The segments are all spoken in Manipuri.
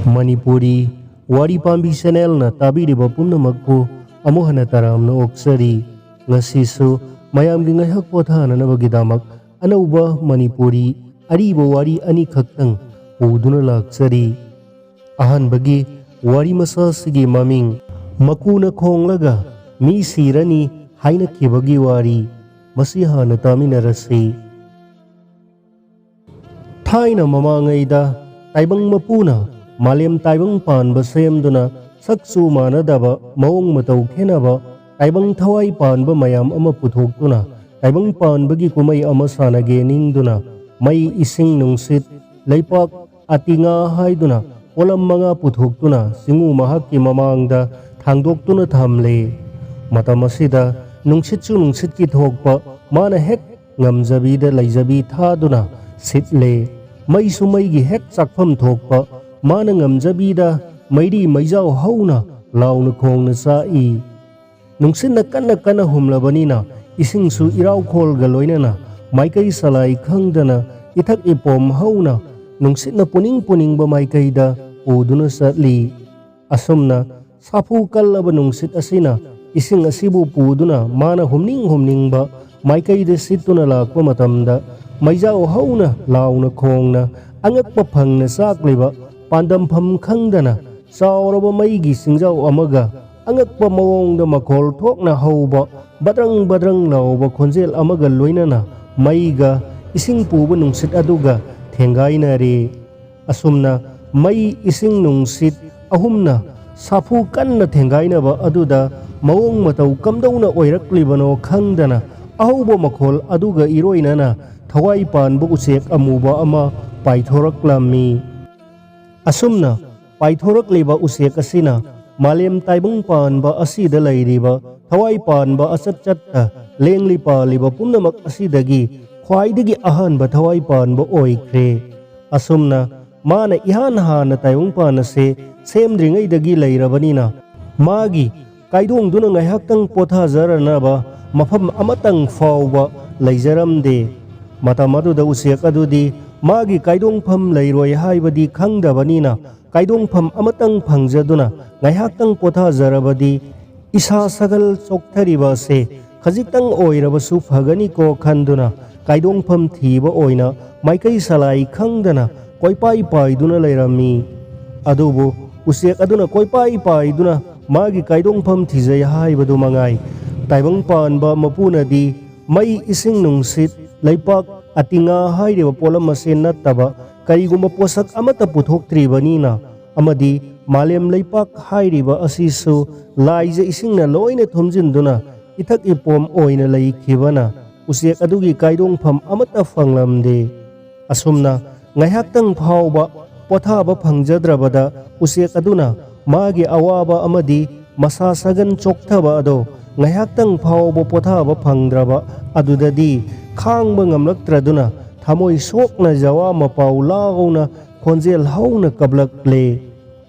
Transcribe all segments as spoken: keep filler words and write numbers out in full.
ꯃꯅꯤꯄꯨꯔꯤ ꯋꯥꯔꯤ ꯄꯥꯝꯕꯤ ꯆꯦꯅꯦꯜꯅ ꯇꯥꯕꯤꯔꯤꯕ ꯄꯨꯝꯅꯃꯛꯄꯨ ꯑꯃꯨꯛ ꯍꯟꯅ ꯇꯔꯥꯝꯅ ꯑꯣꯛꯆꯔꯤ꯫ ꯉꯁꯤꯁꯨ ꯃꯌꯥꯝꯒꯤ ꯉꯥꯏꯍꯥꯛ ꯄꯣꯊꯥꯅꯅꯕꯒꯤꯗꯃꯛ ꯑꯅꯧꯕ ꯃꯅꯤꯄꯨꯔꯤ ꯑꯔꯤꯕ ꯋꯥꯔꯤ ꯑꯅꯤꯈꯛꯇꯪ ꯄꯨꯗꯨꯅ ꯂꯥꯛꯆꯔꯤ꯫ ꯑꯍꯥꯟꯕꯒꯤ ꯋꯥꯔꯤ ꯃꯆꯥꯁꯤꯒꯤ ꯃꯃꯤꯡ ꯃꯀꯨꯅ ꯈꯣꯡꯂꯒ ꯃꯤ ꯁꯤꯔꯅꯤ ꯍꯥꯏꯅꯈꯤꯕꯒꯤ ꯋꯥꯔꯤ꯫ ꯃꯁꯤ ꯍꯥꯟꯅ ꯇꯥꯃꯤꯟꯅꯔꯁꯤ꯫ ꯊꯥꯏꯅ ꯃꯃꯥꯡꯉꯩꯗ ꯇꯥꯏꯕꯪ ꯃꯄꯨꯅ ꯃꯥꯂꯦꯝ ꯇꯥꯏꯕꯪ ꯄꯥꯟꯕ ꯁꯦꯝꯗꯨꯅ ꯁꯛꯁꯨ ꯃꯥꯟꯅꯗꯕ ꯃꯑꯣꯡ ꯃꯇꯧ ꯈꯦꯠꯅꯕ ꯇꯥꯏꯕꯪ ꯊꯋꯥꯏ ꯄꯥꯟꯕ ꯃꯌꯥꯝ ꯑꯃ ꯄꯨꯊꯣꯛꯇꯨꯅ ꯇꯥꯏꯕꯪ ꯄꯥꯟꯕꯒꯤ ꯀꯨꯝꯍꯩ ꯑꯃ ꯁꯥꯟꯅꯒꯦ ꯅꯤꯡꯗꯨꯅ ꯃꯩ, ꯏꯁꯤꯡ, ꯅꯨꯡꯁꯤꯠ, ꯂꯩꯄꯥꯛ, ꯑꯇꯤꯉꯥ ꯍꯥꯏꯗꯨꯅ ꯄꯣꯠꯂꯝ ꯃꯉꯥ ꯄꯨꯊꯣꯛꯇꯨꯅ ꯆꯤꯡꯉꯨ ꯃꯍꯥꯛꯀꯤ ꯃꯃꯥꯡꯗ ꯊꯥꯡꯗꯣꯛꯇꯨꯅ ꯊꯝꯂꯦ꯫ ꯃꯇꯝ ꯑꯁꯤꯗ ꯅꯨꯡꯁꯤꯠꯁꯨ ꯅꯨꯡꯁꯤꯠꯀꯤ ꯊꯣꯛꯄ ꯃꯥꯅ ꯍꯦꯛ ꯉꯝꯖꯕꯤꯗ ꯂꯩꯖꯕꯤ ꯊꯥꯗꯨꯅ ꯁꯤꯠꯂꯦ꯫ ꯃꯩꯁꯨ ꯃꯩꯒꯤ ꯍꯦꯛ ꯆꯥꯛꯐꯝ ꯊꯣꯛꯄ ꯃꯥꯅ ꯉꯝꯖꯕꯤꯗ ꯃꯩꯔꯤ ꯃꯩꯖꯥꯎ ꯍꯧꯅ ꯂꯥꯎꯅ ꯈꯣꯡꯅ ꯆꯥꯛꯏ꯫ ꯅꯨꯡꯁꯤꯠꯅ ꯀꯟꯅ ꯀꯟꯅ ꯍꯨꯝꯂꯕꯅꯤꯅ ꯏꯁꯤꯡꯁꯨ ꯏꯔꯥꯎꯈꯣꯜꯒ ꯂꯣꯏꯅꯅ ꯃꯥꯏꯀꯩ ꯁꯂꯥꯏ ꯈꯪꯗꯅ ꯏꯊꯛ ꯏꯄꯣꯝ ꯍꯧꯅ ꯅꯨꯡꯁꯤꯠꯅ ꯄꯨꯅꯤꯡ ꯄꯨꯅꯤꯡꯕ ꯃꯥꯏꯀꯩꯗ ꯄꯨꯗꯨꯅ ꯆꯠꯂꯤ꯫ ꯑꯁꯨꯝꯅ ꯁꯥꯐꯨ ꯀꯜꯂꯕ ꯅꯨꯡꯁꯤꯠ ꯑꯁꯤꯅ ꯏꯁꯤꯡ ꯑꯁꯤꯕꯨ ꯄꯨꯗꯨꯅ ꯃꯥꯅ ꯍꯨꯝꯅꯤꯡ ꯍꯨꯝꯅꯤꯡꯕ ꯃꯥꯏꯀꯩꯗ ꯁꯤꯠꯇꯨꯅ ꯂꯥꯛꯄ ꯃꯇꯝꯗ ꯃꯩꯖꯥꯎ ꯍꯧꯅ ꯂꯥꯎꯅ ꯈꯣꯡꯅ ꯑꯉꯛꯄ ꯐꯪꯅ ꯆꯥꯛꯂꯤꯕ ꯄꯥꯟꯗꯝꯐꯝ ꯈꯪꯗꯅ ꯆꯥꯎꯔꯕ ꯃꯩꯒꯤ ꯆꯤꯡꯖꯥꯎ ꯑꯃꯒ ꯑꯉꯛꯄ ꯃꯑꯣꯡꯗ ꯃꯈꯣꯜ ꯊꯣꯛꯅ ꯍꯧꯕ ꯕꯗ꯭ꯔꯪ ꯕꯗ꯭ꯔꯪ ꯂꯥꯎꯕ ꯈꯣꯟꯖꯦꯜ ꯑꯃꯒ ꯂꯣꯏꯅꯅ ꯃꯩꯒ ꯏꯁꯤꯡ ꯄꯨꯕ ꯅꯨꯡꯁꯤꯠ ꯑꯗꯨꯒ ꯊꯦꯡꯒꯥꯏꯅꯔꯦ꯫ ꯑꯁꯨꯝꯅ ꯃꯩ, ꯏꯁꯤꯡ, ꯅꯨꯡꯁꯤꯠ ꯑꯍꯨꯝꯅ ꯁꯥꯐꯨ ꯀꯟꯅ ꯊꯦꯡꯒꯥꯏꯅꯕ ꯑꯗꯨꯗ ꯃꯑꯣꯡ ꯃꯇꯧ ꯀꯝꯗꯧꯅ ꯑꯣꯏꯔꯛꯂꯤꯕꯅꯣ ꯈꯪꯗꯅ ꯑꯍꯧꯕ ꯃꯈꯣꯜ ꯑꯗꯨꯒ ꯏꯔꯣꯏꯅꯅ ꯊꯋꯥꯏ ꯄꯥꯟꯕ ꯎꯆꯦꯛ ꯑꯃꯨꯕ ꯑꯃ ꯄꯥꯏꯊꯣꯔꯛꯂꯝꯃꯤ꯫ ꯑꯁꯨꯝꯅ ꯄꯥꯏꯊꯣꯔꯛꯂꯤꯕ ꯎꯆꯦꯛ ꯑꯁꯤꯅ ꯃꯥꯂꯦꯝ ꯇꯥꯏꯕꯪ ꯄꯥꯟꯕ ꯑꯁꯤꯗ ꯂꯩꯔꯤꯕ ꯊꯋꯥꯏ ꯄꯥꯟꯕ ꯑꯆꯠ ꯆꯠꯇ ꯂꯦꯡꯂꯤ ꯄꯥꯜꯂꯤꯕ ꯄꯨꯝꯅꯃꯛ ꯑꯁꯤꯗꯒꯤ ꯈ꯭ꯋꯥꯏꯗꯒꯤ ꯑꯍꯥꯟꯕ ꯊꯋꯥꯏ ꯄꯥꯟꯕ ꯑꯣꯏꯈ꯭ꯔꯦ꯫ ꯑꯁꯨꯝꯅ ꯃꯥꯅ ꯏꯍꯥꯟ ꯍꯥꯟꯅ ꯇꯥꯏꯕꯪꯄꯥꯟ ꯑꯁꯦ ꯁꯦꯝꯗ꯭ꯔꯤꯉꯩꯗꯒꯤ ꯂꯩꯔꯕꯅꯤꯅ ꯃꯥꯒꯤ ꯀꯥꯏꯗꯣꯡꯗꯨꯅ ꯉꯥꯏꯍꯥꯛꯇꯪ ꯄꯣꯊꯥꯖꯔꯅꯕ ꯃꯐꯝ ꯑꯃꯇꯪ ꯐꯥꯎꯕ ꯂꯩꯖꯔꯝꯗꯦ꯫ ꯃꯇꯝ ꯑꯗꯨꯗ ꯎꯆꯦꯛ ꯑꯗꯨꯗꯤ ꯃꯥꯒꯤ ꯀꯥꯏꯗꯣꯡꯐꯝ ꯂꯩꯔꯣꯏ ꯍꯥꯏꯕꯗꯤ ꯈꯪꯗꯕꯅꯤꯅ, ꯀꯥꯏꯗꯣꯡꯐꯝ ꯑꯃꯇꯪ ꯐꯪꯖꯗꯨꯅ ꯉꯥꯏꯍꯥꯛꯇꯪ ꯄꯣꯊꯥꯖꯔꯕꯗꯤ ꯏꯁꯥ ꯁꯒꯜ ꯆꯣꯛꯊꯔꯤꯕ ꯑꯁꯦ ꯈꯖꯤꯛꯇꯪ ꯑꯣꯏꯔꯕꯁꯨ ꯐꯒꯅꯤꯀꯣ ꯈꯟꯗꯨꯅ ꯀꯥꯏꯗꯣꯡꯐꯝ ꯊꯤꯕ ꯑꯣꯏꯅ ꯃꯥꯏꯀꯩ ꯁꯂꯥꯏ ꯈꯪꯗꯅ ꯀꯣꯏꯄꯥꯏ ꯄꯥꯏꯗꯨꯅ ꯂꯩꯔꯝꯃꯤ꯫ ꯑꯗꯨꯕꯨ ꯎꯆꯦꯛ ꯑꯗꯨꯅ ꯀꯣꯏꯄꯥꯏ ꯄꯥꯏꯗꯨꯅ ꯃꯥꯒꯤ ꯀꯥꯏꯗꯣꯡꯐꯝ ꯊꯤꯖꯩ ꯍꯥꯏꯕꯗꯨ ꯃꯉꯥꯏ꯫ ꯇꯥꯏꯕꯪ ꯄꯥꯟꯕ ꯃꯄꯨꯅꯗꯤ ꯃꯩ, ꯏꯁꯤꯡ, ꯅꯨꯡꯁꯤꯠ, ꯂꯩꯄꯥꯛ, ꯑꯇꯤꯉꯥ ꯍꯥꯏꯔꯤꯕ ꯄꯣꯠꯂꯝ ꯑꯁꯤ ꯅꯠꯇꯕ ꯀꯔꯤꯒꯨꯝꯕ ꯄꯣꯠꯁꯛ ꯑꯃꯠꯇ ꯄꯨꯊꯣꯛꯇ꯭ꯔꯤꯕꯅꯤꯅ, ꯑꯃꯗꯤ ꯃꯥꯂꯦꯝ ꯂꯩꯄꯥꯛ ꯍꯥꯏꯔꯤꯕ ꯑꯁꯤꯁꯨ ꯂꯥꯏꯖ ꯏꯁꯤꯡꯅ ꯂꯣꯏꯅ ꯊꯨꯝꯖꯤꯟꯗꯨꯅ ꯏꯊꯛ ꯏꯄꯣꯝ ꯑꯣꯏꯅ ꯂꯩꯈꯤꯕꯅ ꯎꯆꯦꯛ ꯑꯗꯨꯒꯤ ꯀꯥꯏꯗꯣꯡꯐꯝ ꯑꯃꯠꯇ ꯐꯪꯂꯝꯗꯦ꯫ ꯑꯁꯨꯝꯅ ꯉꯥꯏꯍꯥꯛꯇꯪ ꯐꯥꯎꯕ ꯄꯣꯊꯥꯕ ꯐꯪꯖꯗ꯭ꯔꯕꯗ ꯎꯆꯦꯛ ꯑꯗꯨꯅ ꯃꯥꯒꯤ ꯑꯋꯥꯕ ꯑꯃꯗꯤ ꯃꯁꯥ ꯁꯒꯟ ꯆꯣꯛꯊꯕ ꯑꯗꯣ ꯉꯥꯏꯍꯥꯛꯇꯪ ꯐꯥꯎꯕ ꯄꯣꯊꯥꯕ ꯐꯪꯗ꯭ꯔꯕ ꯑꯗꯨꯗꯗꯤ ꯈꯥꯡꯕ ꯉꯝꯂꯛꯇ꯭ꯔꯗꯨꯅ ꯊꯃꯣꯏ ꯁꯣꯛꯅ ꯖꯋꯥ ꯃꯄꯥꯎ ꯂꯥꯎꯅ ꯈꯣꯟꯖꯦꯜ ꯍꯧꯅ ꯀꯞꯂꯛꯂꯦ꯫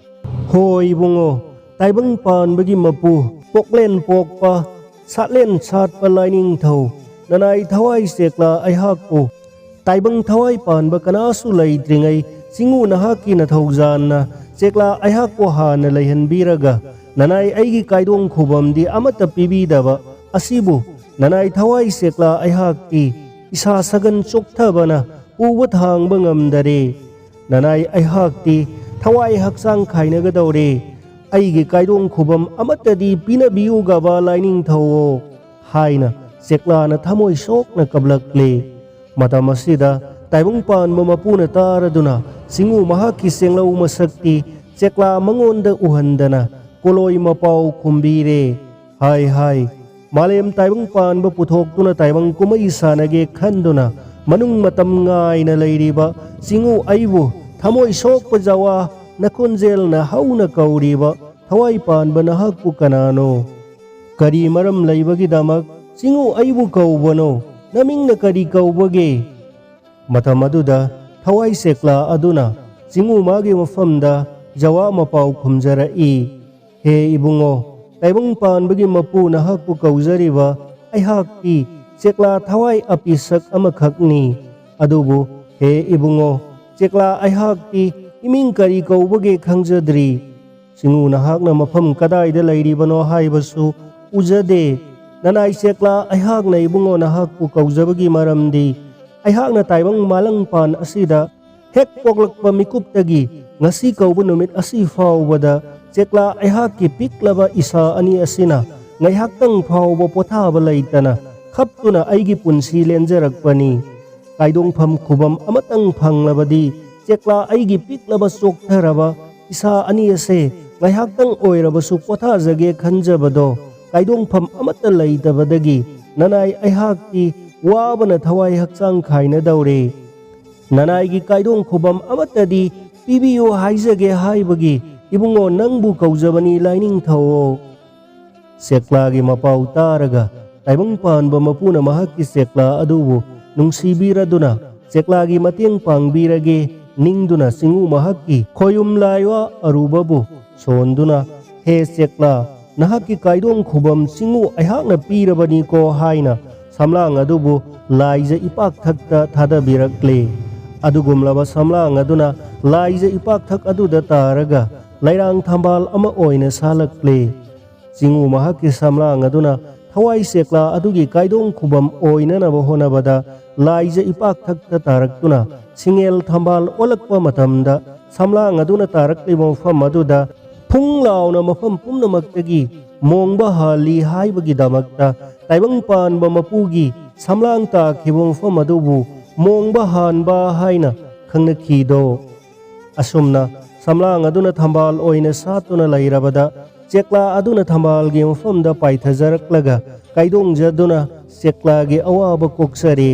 "ꯍꯣ ꯏꯕꯨꯡꯉꯣ, ꯇꯥꯏꯕꯪ ꯄꯥꯟꯕꯒꯤ ꯃꯄꯨ, ꯄꯣꯛꯂꯦꯟ ꯄꯣꯛꯄ, ꯁꯥꯠꯂꯦꯟ ꯁꯥꯠꯄ ꯂꯥꯏꯅꯤꯡꯊꯧ, ꯅꯅꯥꯏ ꯊꯋꯥꯏ ꯆꯦꯛꯂꯥ ꯑꯩꯍꯥꯛꯄꯨ ꯇꯥꯏꯕꯪ ꯊꯋꯥꯏ ꯄꯥꯟꯕ ꯀꯅꯥꯁꯨ ꯂꯩꯇ꯭ꯔꯤꯉꯩ ꯆꯤꯡꯉꯨ ꯅꯍꯥꯛꯀꯤ ꯅꯊꯧꯖꯥꯟꯅ ꯆꯦꯛꯂꯥ ꯑꯩꯍꯥꯛꯄꯨ ꯍꯥꯟꯅ ꯂꯩꯍꯟꯕꯤꯔꯒ ꯅꯅꯥꯏ ꯑꯩꯒꯤ ꯀꯥꯏꯗꯣꯡ ꯈꯨꯕꯝꯗꯤ ꯑꯃꯠꯇ ꯄꯤꯕꯤꯗꯕ ꯑꯁꯤꯕꯨ ꯅꯅꯥꯏ ꯊꯋꯥꯏ ꯆꯦꯛꯂꯥ ꯑꯩꯍꯥꯛꯇꯤ ꯏꯁꯥ ꯁꯒꯟ ꯆꯣꯛꯊꯕꯅ ꯄꯨꯕ ꯊꯥꯡꯕ ꯉꯝꯗꯔꯦ꯫ ꯅꯅꯥꯏ ꯑꯩꯍꯥꯛꯇꯤ ꯊꯋꯥꯏ ꯍꯛꯆꯥꯡ ꯈꯥꯏꯅꯒꯗꯧꯔꯦ꯫ ꯑꯩꯒꯤ ꯀꯥꯏꯗꯣꯡ ꯈꯨꯕꯝ ꯑꯃꯠꯇꯗꯤ ꯄꯤꯅꯕꯤꯌꯨꯒꯕ ꯂꯥꯏꯅꯤꯡꯊꯧꯑꯣ" ꯍꯥꯏꯅ ꯆꯦꯛꯂꯥꯅ ꯊꯃꯣꯏ ꯁꯣꯛꯅ ꯀꯞꯂꯛꯂꯦ꯫ ꯃꯇꯝ ꯑꯁꯤꯗ ꯇꯥꯏꯕꯪ ꯄꯥꯟꯕ ꯃꯄꯨꯅ ꯇꯥꯔꯗꯨꯅ ꯆꯤꯡꯉꯨ ꯃꯍꯥꯛꯀꯤ ꯆꯦꯡꯂꯧ ꯃꯁꯛꯇꯤ ꯆꯦꯛꯂꯥ ꯃꯉꯣꯟꯗ ꯎꯍꯟꯗꯅ ꯀꯣꯂꯣꯏ ꯃꯄꯥꯎ ꯈꯨꯝꯕꯤꯔꯦ꯫ "ꯍꯥꯏ ꯍꯥꯏ, ꯃꯥꯂꯦꯝ ꯇꯥꯏꯕꯪ ꯄꯥꯟꯕ ꯄꯨꯊꯣꯛꯇꯨꯅ ꯇꯥꯏꯕꯪ ꯀꯨꯝꯍꯩ ꯁꯥꯟꯅꯒꯦ ꯈꯟꯗꯨꯅ ꯃꯅꯨꯡ ꯃꯇꯝ ꯉꯥꯏꯅ ꯂꯩꯔꯤꯕ ꯆꯤꯡꯉꯨ ꯑꯩꯕꯨ ꯊꯃꯣꯏ ꯁꯣꯛꯄ ꯖꯋꯥ ꯅꯈꯣꯟꯖꯦꯜꯅ ꯍꯧꯅ ꯀꯧꯔꯤꯕ ꯊꯋꯥꯏ ꯄꯥꯟꯕ ꯅꯍꯥꯛꯄꯨ ꯀꯅꯥꯅꯣ? ꯀꯔꯤ ꯃꯔꯝ ꯂꯩꯕꯒꯤꯗꯃꯛ ꯆꯤꯡꯉꯨ ꯑꯩꯕꯨ ꯀꯧꯕꯅꯣ? ꯅꯃꯤꯡꯅ ꯀꯔꯤ ꯀꯧꯕꯒꯦ?" ꯃꯇꯝ ꯑꯗꯨꯗ ꯊꯋꯥꯏ ꯆꯦꯛꯂꯥ ꯑꯗꯨꯅ ꯆꯤꯡꯉꯨ ꯃꯥꯒꯤ ꯃꯐꯝꯗ ꯖꯋꯥ ꯃꯄꯥꯎ ꯈꯨꯝꯖꯔꯛꯏ꯫ "ꯍꯦ ꯏꯕꯨꯡꯉꯣ, ꯇꯥꯏꯕꯪ ꯄꯥꯟꯕꯒꯤ ꯃꯄꯨ ꯅꯍꯥꯛꯄꯨ ꯀꯧꯖꯔꯤꯕ ꯑꯩꯍꯥꯛꯇꯤ ꯆꯦꯛꯂꯥ ꯊꯋꯥꯏ ꯑꯄꯤꯁꯛ ꯑꯃꯈꯛꯅꯤ꯫ ꯑꯗꯨꯕꯨ "ꯍꯦ ꯏꯕꯨꯡꯉꯣ, ꯆꯦꯛꯂꯥ ꯑꯩꯍꯥꯛꯇꯤ ꯏꯃꯤꯡ ꯀꯔꯤ ꯀꯧꯕꯒꯦ ꯈꯪꯖꯗ꯭ꯔꯤ꯫ ꯆꯤꯡꯉꯨ ꯅꯍꯥꯛꯅ ꯃꯐꯝ ꯀꯗꯥꯏꯗ ꯂꯩꯔꯤꯕꯅꯣ ꯍꯥꯏꯕꯁꯨ ꯎꯖꯗꯦ꯫ ꯅꯅꯥꯏ ꯆꯦꯛꯂꯥ ꯑꯩꯍꯥꯛꯅ ꯏꯕꯨꯡꯉꯣ ꯅꯍꯥꯛꯄꯨ ꯀꯧꯖꯕꯒꯤ ꯃꯔꯝꯗꯤ ꯑꯩꯍꯥꯛꯅ ꯇꯥꯏꯕꯪ ꯃꯥꯂꯪꯄꯥꯟ ꯑꯁꯤꯗ ꯍꯦꯛ ꯄꯣꯛꯂꯛꯄ ꯃꯤꯀꯨꯞꯇꯒꯤ ꯉꯁꯤ ꯀꯧꯕ ꯅꯨꯃꯤꯠ ꯑꯁꯤ ꯐꯥꯎꯕꯗ ꯆꯦꯛꯂꯥ ꯑꯩꯍꯥꯛꯀꯤ ꯄꯤꯛꯂꯕ ꯏꯁꯥ ꯑꯅꯤ ꯑꯁꯤꯅ ꯉꯥꯏꯍꯥꯛꯇꯪ ꯐꯥꯎꯕ ꯄꯣꯊꯥꯕ ꯂꯩꯇꯅ ꯈꯞꯇꯨꯅ ꯑꯩꯒꯤ ꯄꯨꯟꯁꯤ ꯂꯦꯟꯖꯔꯛꯄꯅꯤ꯫ ꯀꯥꯏꯗꯣꯡꯐꯝ ꯈꯨꯕꯝ ꯑꯃꯇꯪ ꯐꯪꯂꯕꯗꯤ ꯆꯦꯛꯂꯥ ꯑꯩꯒꯤ ꯄꯤꯛꯂꯕ ꯆꯣꯛꯊꯔꯕ ꯏꯁꯥ ꯑꯅꯤ ꯑꯁꯦ ꯉꯥꯏꯍꯥꯛꯇꯪ ꯑꯣꯏꯔꯕꯁꯨ ꯄꯣꯊꯥꯖꯒꯦ ꯈꯟꯖꯕꯗꯣ ꯀꯥꯏꯗꯣꯡꯐꯝ ꯑꯃꯠꯇ ꯂꯩꯇꯕꯗꯒꯤ ꯅꯅꯥꯏ ꯑꯩꯍꯥꯛꯇꯤ ꯋꯥꯕꯅ ꯊꯋꯥꯏ ꯍꯛꯆꯥꯡ ꯈꯥꯏꯅꯗꯧꯔꯦ꯫ ꯅꯅꯥꯏꯒꯤ ꯀꯥꯏꯗꯣꯡ ꯈꯨꯕꯝ ꯑꯃꯠꯇꯗꯤ ꯄꯤꯕꯤꯌꯨ ꯍꯥꯏꯖꯒꯦ ꯍꯥꯏꯕꯒꯤ ꯏꯕꯨꯡꯉꯣ ꯅꯪꯕꯨ ꯀꯧꯖꯕꯅꯤ ꯂꯥꯏꯅꯤꯡꯊꯧꯑꯣ꯫" ꯆꯦꯛꯂꯥꯒꯤ ꯃꯄꯥꯎ ꯇꯥꯔꯒ ꯇꯥꯏꯕꯪ ꯄꯥꯟꯕ ꯃꯄꯨꯅ ꯃꯍꯥꯛꯀꯤ ꯆꯦꯛꯂꯥ ꯑꯗꯨꯕꯨ ꯅꯨꯡꯁꯤꯕꯤꯔꯗꯨꯅ ꯆꯦꯛꯂꯥꯒꯤ ꯃꯇꯦꯡ ꯄꯥꯡꯕꯤꯔꯒꯦ ꯅꯤꯡꯗꯨꯅ ꯆꯤꯡꯉꯨ ꯃꯍꯥꯛꯀꯤ ꯈꯣꯌꯨꯝ ꯂꯥꯏꯋꯥ ꯑꯔꯨꯕꯕꯨ ꯁꯣꯟꯗꯨꯅ, "ꯍꯦ ꯆꯦꯛꯂꯥ, ꯅꯍꯥꯛꯀꯤ ꯀꯥꯏꯗꯣꯡ ꯈꯨꯕꯝ ꯆꯤꯡꯉꯨ ꯑꯩꯍꯥꯛꯅ ꯄꯤꯔꯕꯅꯤꯀꯣ" ꯍꯥꯏꯅ ꯁꯝꯂꯥꯡ ꯑꯗꯨꯕꯨ ꯂꯥꯏꯖ ꯏꯄꯥꯛꯊꯛꯇ ꯊꯥꯗꯕꯤꯔꯛꯂꯦ꯫ ꯑꯗꯨꯒꯨꯝꯂꯕ ꯁꯝꯂꯥꯡ ꯑꯗꯨꯅ ꯂꯥꯏꯖ ꯏꯄꯥꯛꯊꯛ ꯑꯗꯨꯗ ꯇꯥꯔꯒ ꯂꯩꯔꯥꯡ ꯊꯝꯕꯥꯜ ꯑꯃ ꯑꯣꯏꯅ ꯁꯥꯠꯂꯛꯂꯦ꯫ ꯆꯤꯡꯉꯨ ꯃꯍꯥꯛꯀꯤ ꯁꯝꯂꯥꯡ ꯑꯗꯨꯅ ꯊꯋꯥꯏ ꯆꯦꯛꯂꯥ ꯑꯗꯨꯒꯤ ꯀꯥꯏꯗꯣꯡ ꯈꯨꯕꯝ ꯑꯣꯏꯅꯅꯕ ꯍꯣꯠꯅꯕꯗ ꯂꯥꯏꯖ ꯏꯄꯥꯛꯊꯛꯇ ꯇꯥꯔꯛꯇꯨꯅ ꯁꯤꯡꯉꯦꯜ ꯊꯝꯕꯥꯜ ꯑꯣꯜꯂꯛꯄ ꯃꯇꯝꯗ ꯁꯝꯂꯥꯡ ꯑꯗꯨꯅ ꯇꯥꯔꯛꯂꯤꯕ ꯃꯐꯝ ꯑꯗꯨꯗ ꯐꯨꯡ ꯂꯥꯎꯅ ꯃꯐꯝ ꯄꯨꯝꯅꯃꯛꯇꯒꯤ ꯃꯣꯡꯕ ꯍꯥꯜꯂꯤ ꯍꯥꯏꯕꯒꯤꯗꯃꯛꯇ ꯇꯥꯏꯕꯪ ꯄꯥꯟꯕ ꯃꯄꯨꯒꯤ ꯁꯝꯂꯥꯡ ꯇꯥꯈꯤꯕ ꯃꯐꯝ ꯑꯗꯨꯕꯨ ꯃꯣꯡꯕ ꯍꯥꯟꯕ ꯍꯥꯏꯅ ꯈꯪꯅꯈꯤꯗꯣ꯫ ꯑꯁꯨꯝꯅ ꯁꯝꯂꯥꯡ ꯑꯗꯨꯅ ꯊꯝꯕꯥꯜ ꯑꯣꯏꯅ ꯁꯥꯠꯇꯨꯅ ꯂꯩꯔꯕꯗ ꯆꯦꯛꯂꯥ ꯑꯗꯨꯅ ꯊꯝꯕꯥꯜꯒꯤ ꯃꯐꯝꯗ ꯄꯥꯏꯊꯖꯔꯛꯂꯒ ꯀꯥꯏꯗꯣꯡꯖꯗꯨꯅ ꯆꯦꯛꯂꯥꯒꯤ ꯑꯋꯥꯕ ꯀꯣꯛꯆꯔꯦ꯫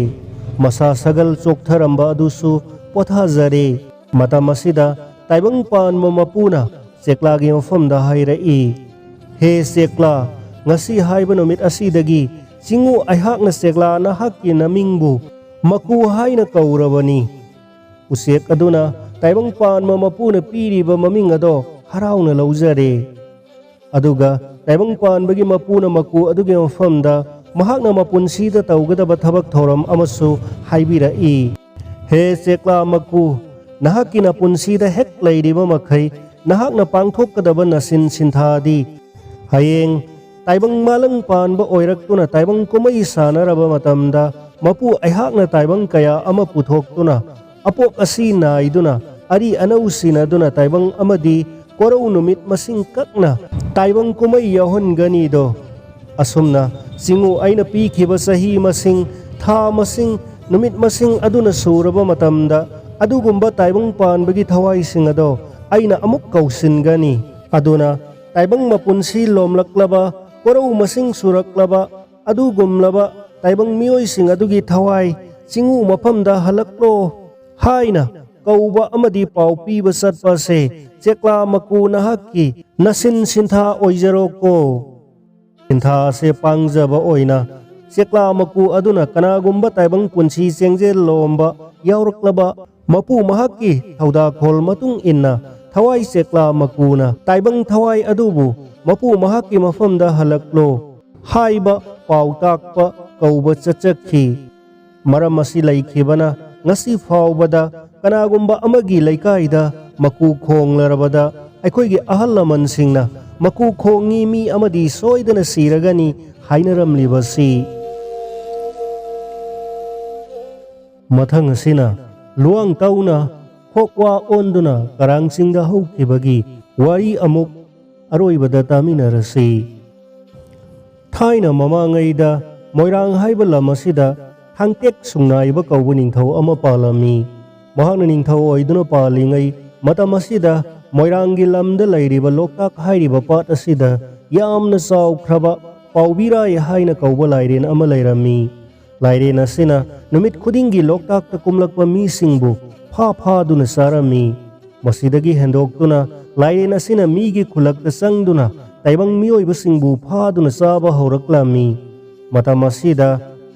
ꯃꯁꯥ ꯁꯒꯜ ꯆꯣꯛꯊꯔꯝꯕ ꯑꯗꯨꯁꯨ ꯄꯣꯊꯥꯖꯔꯦ꯫ ꯃꯇꯝ ꯑꯁꯤꯗ ꯇꯥꯏꯕꯪ ꯄꯥꯟꯕ ꯃꯄꯨꯅ ꯆꯦꯛꯂꯥꯒꯤ ꯃꯐꯝꯗ ꯍꯥꯏꯔꯛꯏ, "ꯍꯦ ꯆꯦꯛꯂꯥ, ꯉꯁꯤ ꯍꯥꯏꯕ ꯅꯨꯃꯤꯠ ꯑꯁꯤꯗꯒꯤ ꯆꯤꯡꯉꯨ ꯑꯩꯍꯥꯛꯅ ꯆꯦꯛꯂꯥ ꯅꯍꯥꯛꯀꯤ ꯅꯃꯤꯡꯕꯨ ꯃꯀꯨ ꯍꯥꯏꯅ ꯀꯧꯔꯕꯅꯤ꯫" ꯎꯆꯦꯛ ꯑꯗꯨꯅ ꯇꯥꯏꯕꯪ ꯄꯥꯟꯕ ꯃꯄꯨꯅ ꯄꯤꯔꯤꯕ ꯃꯃꯤꯡ ꯑꯗꯣ ꯍꯔꯥꯎꯅ ꯂꯧꯖꯔꯦ꯫ ꯑꯗꯨꯒ ꯇꯥꯏꯕꯪ ꯄꯥꯟꯕꯒꯤ ꯃꯄꯨꯅ ꯃꯀꯨ ꯑꯗꯨꯒꯤ ꯃꯐꯝꯗ ꯃꯍꯥꯛꯅ ꯃꯄꯨꯟꯁꯤꯗ ꯇꯧꯒꯗꯕ ꯊꯕꯛ ꯊꯧꯔꯝ ꯑꯃꯁꯨ ꯍꯥꯏꯕꯤꯔꯛꯏ꯫ ꯍꯦ ꯆꯦꯛꯂꯥ ꯃꯀꯨ, ꯅꯍꯥꯛꯀꯤ ꯅꯄꯨꯟꯁꯤꯗ ꯍꯦꯛ ꯂꯩꯔꯤꯕ ꯃꯈꯩ ꯅꯍꯥꯛꯅ ꯄꯥꯡꯊꯣꯛꯀꯗꯕ ꯅꯁꯤꯟ ꯁꯤꯟꯊꯥꯗꯤ ꯍꯌꯦꯡ ꯇꯥꯏꯕꯪ ꯃꯥꯂꯪ ꯄꯥꯟꯕ ꯑꯣꯏꯔꯛꯇꯨꯅ ꯇꯥꯏꯕꯪ ꯀꯨꯝꯍꯩ ꯁꯥꯟꯅꯔꯕ ꯃꯇꯝꯗ ꯃꯄꯨ ꯑꯩꯍꯥꯛꯅ ꯇꯥꯏꯕꯪ ꯀꯌꯥ ꯑꯃ ꯄꯨꯊꯣꯛꯇꯨꯅ ꯑꯄꯣꯛ ꯑꯁꯤ ꯅꯥꯏꯗꯨꯅ ꯑꯔꯤ ꯑꯅꯧ ꯁꯤꯟꯅꯗꯨꯅ ꯇꯥꯏꯕꯪ ꯑꯃꯗꯤ ꯀꯣꯔꯧ ꯅꯨꯃꯤꯠ ꯃꯁꯤꯡ ꯀꯛꯅ ꯇꯥꯏꯕꯪ ꯀꯨꯝꯍꯩ ꯌꯥꯎꯍꯟꯒꯅꯤꯗꯣ꯫ ꯑꯁꯨꯝꯅ ꯆꯤꯡꯉꯨ ꯑꯩꯅ ꯄꯤꯈꯤꯕ ꯆꯍꯤ ꯃꯁꯤꯡ, ꯊꯥ ꯃꯁꯤꯡ, ꯅꯨꯃꯤꯠ ꯃꯁꯤꯡ ꯑꯗꯨꯅ ꯁꯨꯔꯕ ꯃꯇꯝꯗ ꯑꯗꯨꯒꯨꯝꯕ ꯇꯥꯏꯕꯪ ꯄꯥꯟꯕꯒꯤ ꯊꯋꯥꯏꯁꯤꯡ ꯑꯗꯣ ꯑꯩꯅ ꯑꯃꯨꯛ ꯀꯧꯁꯤꯟꯒꯅꯤ꯫ ꯑꯗꯨꯅ ꯇꯥꯏꯕꯪ ꯃꯄꯨꯟꯁꯤ ꯂꯣꯝꯂꯛꯂꯕ, ꯀꯣꯔꯧ ꯃꯁꯤꯡ ꯁꯨꯔꯛꯂꯕ ꯑꯗꯨꯒꯨꯝꯂꯕ ꯇꯥꯏꯕꯪ ꯃꯤꯑꯣꯏꯁꯤꯡ ꯑꯗꯨꯒꯤ ꯊꯋꯥꯏ ꯆꯤꯡꯉꯨ ꯃꯐꯝꯗ ꯍꯜꯂꯛꯂꯣ ꯍꯥꯏꯅ ꯀꯧꯕ ꯑꯃꯗꯤ ꯄꯥꯎ ꯄꯤꯕ ꯆꯠꯄ ꯑꯁꯦ ꯆꯦꯛꯂꯥ ꯃꯀꯨ ꯅꯍꯥꯛꯀꯤ ꯅꯁꯤꯟ ꯁꯤꯟꯊꯥ ꯑꯣꯏꯖꯔꯣꯀꯣ꯫ ꯁꯤꯟꯊꯥ ꯑꯁꯦ ꯄꯥꯡꯖꯕ ꯑꯣꯏꯅ ꯆꯦꯛꯂꯥ ꯃꯀꯨ ꯑꯗꯨꯅ ꯀꯅꯥꯒꯨꯝꯕ ꯇꯥꯏꯕꯪ ꯄꯨꯟꯁꯤ ꯆꯦꯡꯖꯦꯜ ꯂꯣꯝꯕ ꯌꯥꯎꯔꯛꯂꯕ ꯃꯄꯨ ꯃꯍꯥꯛꯀꯤ ꯊꯧꯗꯥꯈꯣꯜ ꯃꯇꯨꯡ ꯏꯟꯅ ꯊꯋꯥꯏ ꯆꯦꯛꯂꯥ ꯃꯀꯨꯅ ꯇꯥꯏꯕꯪ ꯊꯋꯥꯏ ꯑꯗꯨꯕꯨ ꯃꯄꯨ ꯃꯍꯥꯛꯀꯤ ꯃꯐꯝꯗ ꯍꯜꯂꯛꯂꯣ ꯍꯥꯏꯕ ꯄꯥꯎ ꯇꯥꯛꯄ ꯀꯧꯕ ꯆꯠꯆꯈꯤ꯫ ꯃꯔꯝ ꯑꯁꯤ ꯂꯩꯈꯤꯕꯅ ꯉꯁꯤ ꯐꯥꯎꯕꯗ ꯀꯅꯥꯒꯨꯝꯕ ꯑꯃꯒꯤ ꯂꯩꯀꯥꯏꯗ ꯃꯀꯨ ꯈꯣꯡꯂꯔꯕꯗ ꯑꯩꯈꯣꯏꯒꯤ ꯑꯍꯜ ꯂꯃꯟꯁꯤꯡꯅ ꯃꯀꯨ ꯈꯣꯡꯉꯤ ꯃꯤ ꯑꯃꯗꯤ ꯁꯣꯏꯗꯅ ꯁꯤꯔꯒꯅꯤ ꯍꯥꯏꯅꯔꯝꯂꯤꯕꯁꯤ꯫ ꯃꯊꯪ ꯑꯁꯤꯅ ꯂꯨꯋꯥꯡ ꯇꯧꯅ ꯈꯣꯛꯋꯥ ꯑꯣꯟꯗꯨꯅ ꯀꯔꯥꯡꯁꯤꯡꯗ ꯍꯧꯈꯤꯕꯒꯤ ꯋꯥꯔꯤ ꯑꯃꯨꯛ ꯑꯔꯣꯏꯕꯗ ꯇꯥꯃꯤꯟꯅꯔꯁꯤ꯫ ꯊꯥꯏꯅ ꯃꯃꯥꯡꯉꯩꯗ ꯃꯣꯏꯔꯥꯡ ꯍꯥꯏꯕ ꯂꯝ ꯑꯁꯤꯗ ꯊꯥꯡꯇꯦꯛ ꯁꯨꯡꯅꯥꯏꯕ ꯀꯧꯕ ꯅꯤꯡꯊꯧ ꯑꯃ ꯄꯥꯜꯂꯝꯃꯤ꯫ ꯃꯍꯥꯛꯅ ꯅꯤꯡꯊꯧ ꯑꯣꯏꯗꯨꯅ ꯄꯥꯜꯂꯤꯉꯩ ꯃꯇꯝ ꯑꯁꯤꯗ ꯃꯣꯏꯔꯥꯡꯒꯤ ꯂꯝꯗ ꯂꯩꯔꯤꯕ ꯂꯣꯛꯇꯥꯛ ꯍꯥꯏꯔꯤꯕ ꯄꯥꯠ ꯑꯁꯤꯗ ꯌꯥꯝꯅ ꯆꯥꯎꯈ꯭ꯔꯕ ꯄꯥꯎꯕꯤꯔꯥꯏ ꯍꯥꯏꯅ ꯀꯧꯕ ꯂꯥꯏꯔꯦꯟ ꯑꯃ ꯂꯩꯔꯝꯃꯤ꯫ ꯂꯥꯏꯔꯦꯟ ꯑꯁꯤꯅ ꯅꯨꯃꯤꯠ ꯈꯨꯗꯤꯡꯒꯤ ꯂꯣꯛꯇꯥꯛꯇ ꯀꯨꯝꯂꯛꯄ ꯃꯤꯁꯤꯡꯕꯨ ꯐꯥ ꯐꯥꯗꯨꯅ ꯆꯥꯔꯝꯃꯤ꯫ ꯃꯁꯤꯗꯒꯤ ꯍꯦꯟꯗꯣꯛꯇꯨꯅ ꯂꯥꯏꯔꯦꯟ ꯑꯁꯤꯅ ꯃꯤꯒꯤ ꯈꯨꯜꯂꯛꯇ ꯆꯪꯗꯨꯅ ꯇꯥꯏꯕꯪ ꯃꯤꯑꯣꯏꯕꯁꯤꯡꯕꯨ ꯐꯥꯗꯨꯅ ꯆꯥꯕ ꯍꯧꯔꯛꯂꯝꯃꯤ꯫ ꯃꯇꯝ ꯑꯁꯤꯗ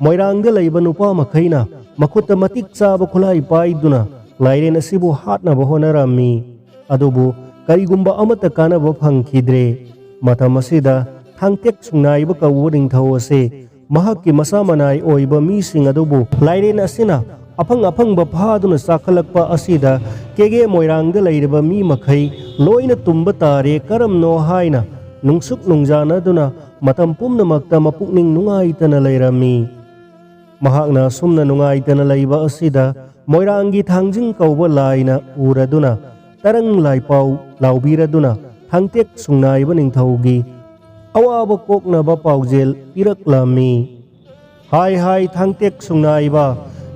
ꯃꯣꯏꯔꯥꯡꯗ ꯂꯩꯕ ꯅꯨꯄꯥ ꯃꯈꯩꯅ ꯃꯈꯨꯠꯇ ꯃꯇꯤꯛ ꯆꯥꯕ ꯈꯨꯠꯂꯥꯏ ꯄꯥꯏꯗꯨꯅ ꯂꯥꯏꯔꯦꯟ ꯑꯁꯤꯕꯨ ꯍꯥꯠꯅꯕ ꯍꯣꯠꯅꯔꯝꯃꯤ꯫ ꯑꯗꯨꯕꯨ ꯀꯔꯤꯒꯨꯝꯕ ꯑꯃꯠꯇ ꯀꯥꯟꯅꯕ ꯐꯪꯈꯤꯗ꯭ꯔꯦ꯫ ꯃꯇꯝ ꯑꯁꯤꯗ ꯊꯥꯡꯇꯦꯛ ꯁꯨꯡꯅꯥꯏꯕ ꯀꯧꯕ ꯅꯤꯡꯊꯧ ꯑꯁꯤ ꯃꯍꯥꯛꯀꯤ ꯃꯁꯥ ꯃꯅꯥꯏ ꯑꯣꯏꯕ ꯃꯤꯁꯤꯡ ꯑꯗꯨꯕꯨ ꯂꯥꯏꯔꯦꯟ ꯑꯁꯤꯅ ꯑꯐꯪ ꯑꯐꯪꯕ ꯐꯥꯗꯨꯅ ꯆꯥꯈꯠꯂꯛꯄ ꯑꯁꯤꯗ ꯀꯦꯒꯦ ꯃꯣꯏꯔꯥꯡꯗ ꯂꯩꯔꯤꯕ ꯃꯤ ꯃꯈꯩ ꯂꯣꯏꯅ ꯇꯨꯝꯕ ꯇꯥꯔꯦ, ꯀꯔꯝꯅꯣ ꯍꯥꯏꯅ ꯅꯨꯡꯁꯨꯛ ꯅꯨꯡꯖꯥꯅꯗꯨꯅ ꯃꯇꯝ ꯄꯨꯝꯅꯃꯛꯇ ꯃꯄꯨꯛꯅꯤꯡ ꯅꯨꯡꯉꯥꯏꯇꯅ ꯂꯩꯔꯝꯃꯤ꯫ ꯃꯍꯥꯛꯅ ꯑꯁꯨꯝꯅ ꯅꯨꯡꯉꯥꯏꯇꯅ ꯂꯩꯕ ꯑꯁꯤꯗ ꯃꯣꯏꯔꯥꯡꯒꯤ ꯊꯥꯡꯖꯤꯡ ꯀꯧꯕ ꯂꯥꯏꯅ ꯎꯔꯗꯨꯅ ꯇꯔꯪ ꯂꯥꯏꯄꯥꯎ ꯂꯥꯎꯕꯤꯔꯗꯨꯅ ꯊꯥꯡꯇꯦꯛ ꯁꯨꯡꯅꯥꯏꯕ ꯅꯤꯡꯊꯧꯒꯤ ꯑꯋꯥꯕ ꯀꯣꯛꯅꯕ ꯄꯥꯎꯖꯦꯜ ꯄꯤꯔꯛꯂꯝꯃꯤ꯫ "ꯍꯥꯏ ꯍꯥꯏ ꯊꯥꯡꯇꯦꯛ ꯁꯨꯡꯅꯥꯏꯕ,